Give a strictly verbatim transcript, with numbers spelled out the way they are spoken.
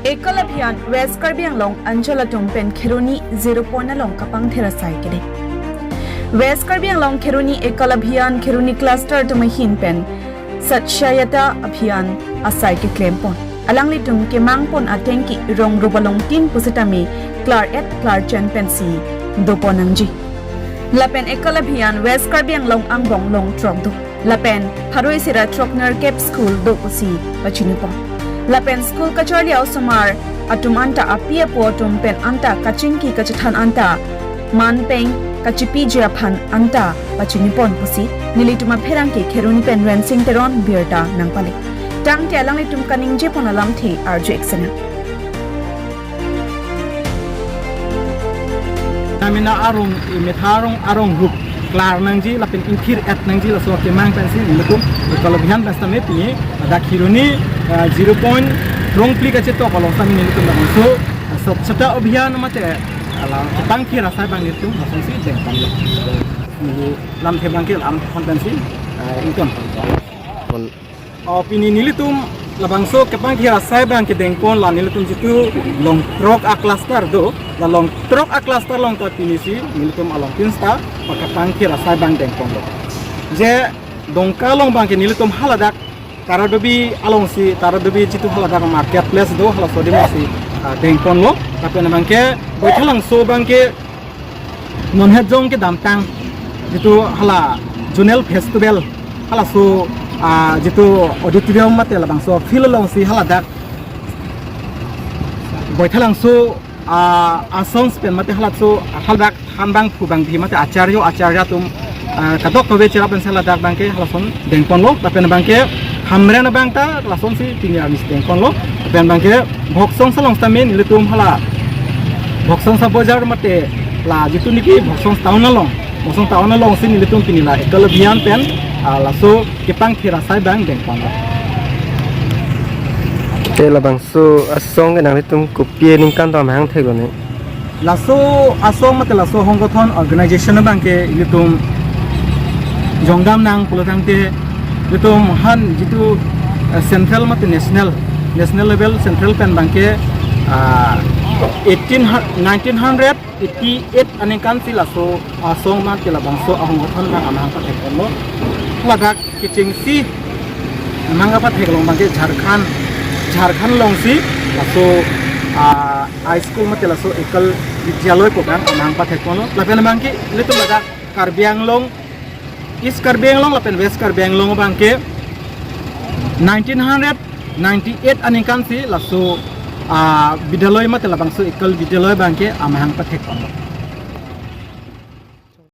Ekal Abhiyan West Karbi Anglong Anchal atum pen Kheroni Zero Point along kapangthir asai kedeng. West Karbi Anglong Kheroni Ekal Abhiyan Kheroni cluster atum ahin pen Swachhata Abhiyan asai keklempon. Alanglitum kemangpon atengke rong rubalong tin pusitame klar-et klarchen pensi dopon nangji. Lapen Ekal Abhiyan West Karbi Anglong angbong long throk do. Lapen pharo isi ra throk nerkep school do pusi pachinipon. Lapen school kacharli a-osomar atum anta api apo atum pen anta kachingki kachethan anta man peng kachipiji aphan anta pachinipon pusi nelitum apherangke Kheroni pen Rensing Teron birta nangpale. Tangte alanglitum kaningjepon alamthe arju-ik sinang. Namina arong, imetha arong, arong rup klar nangji lapen ingthir-et nangji laso akemang pensi nelitum Ekal Abhiyan pen sitame pini ladak Kheroni, ah, Zero Point rongphli kachetok along sitame nelitum labangso, ah, Swachhata Abhiyan mate, ah, la kepangthir asai abang nelitum lasonsi dengponlo. Neli lamthe abangke la-an thon pensi, ah, ingtonpon. Oh, pini nelitum labangso kepangthir asai abang kedengpon la nelitum jitu long throk a-cluster do, la long throk a-cluster along ta pinisi nelitum along tin sita pakepangthir asai abang dengponlo. Je Dongka along abangke nelitum haladak Taradubi alongsi, Taradubi jitu haladak market place do, halaso adim si, ah, dengponlo. Lapen abangke Baithalangso abangke non het jong kedamtang jitu hala zonal festival halaso, ah, jitu auditorium mate labangso field alongsi haladak Baithalangso, ah, asong pen mate halaso haladak than abang phu abang bi mate acharyo acharya atum, ah, kadokave cherap pensi haladak abangke halason dengponlo. Lapen abangke Hamren abang ta lasonsi pini arnisi dengponlo. Lapen abangke Bhoksongsa along sitame nelitum hala Bhoksongsa bazar mate la jitu niki Bhoksongsa town along, Bhoksongsa town alongsi nelitum pini la Ekal Abhiyan pen, ah, laso kepangthir asai abang dengponlo. Te labangso asong ke nanglitum kopi aningkan ta amahang theklo ne? Laso asong mate laso hongkothon organization abangke ilitum jongdam nang pulo tangte ilitum han jitu, eh, central mate national, national level central pen abangke, ah, eighteen hu-, nineteen hundred eighty-eight aningkan si laso asong mate labangso ahongkothon abang amahang pathekponlo. Ladak kechengsi amahang pathek along abangke Jharkhand, Jharkhand alongsi laso, ah, high school mate laso Ekal Vidyalaya pu abang amahang pathekponlo. Lapen abangke ilitum ladak Karbi Anglong, East Karbi Anglong lapen West Karbi Anglong abangke nineteen hundred ninety-eight aningkan si laso, ah, Vidyalaya mate labangso Ekal Vidyalaya abangke amahang pathekponlo.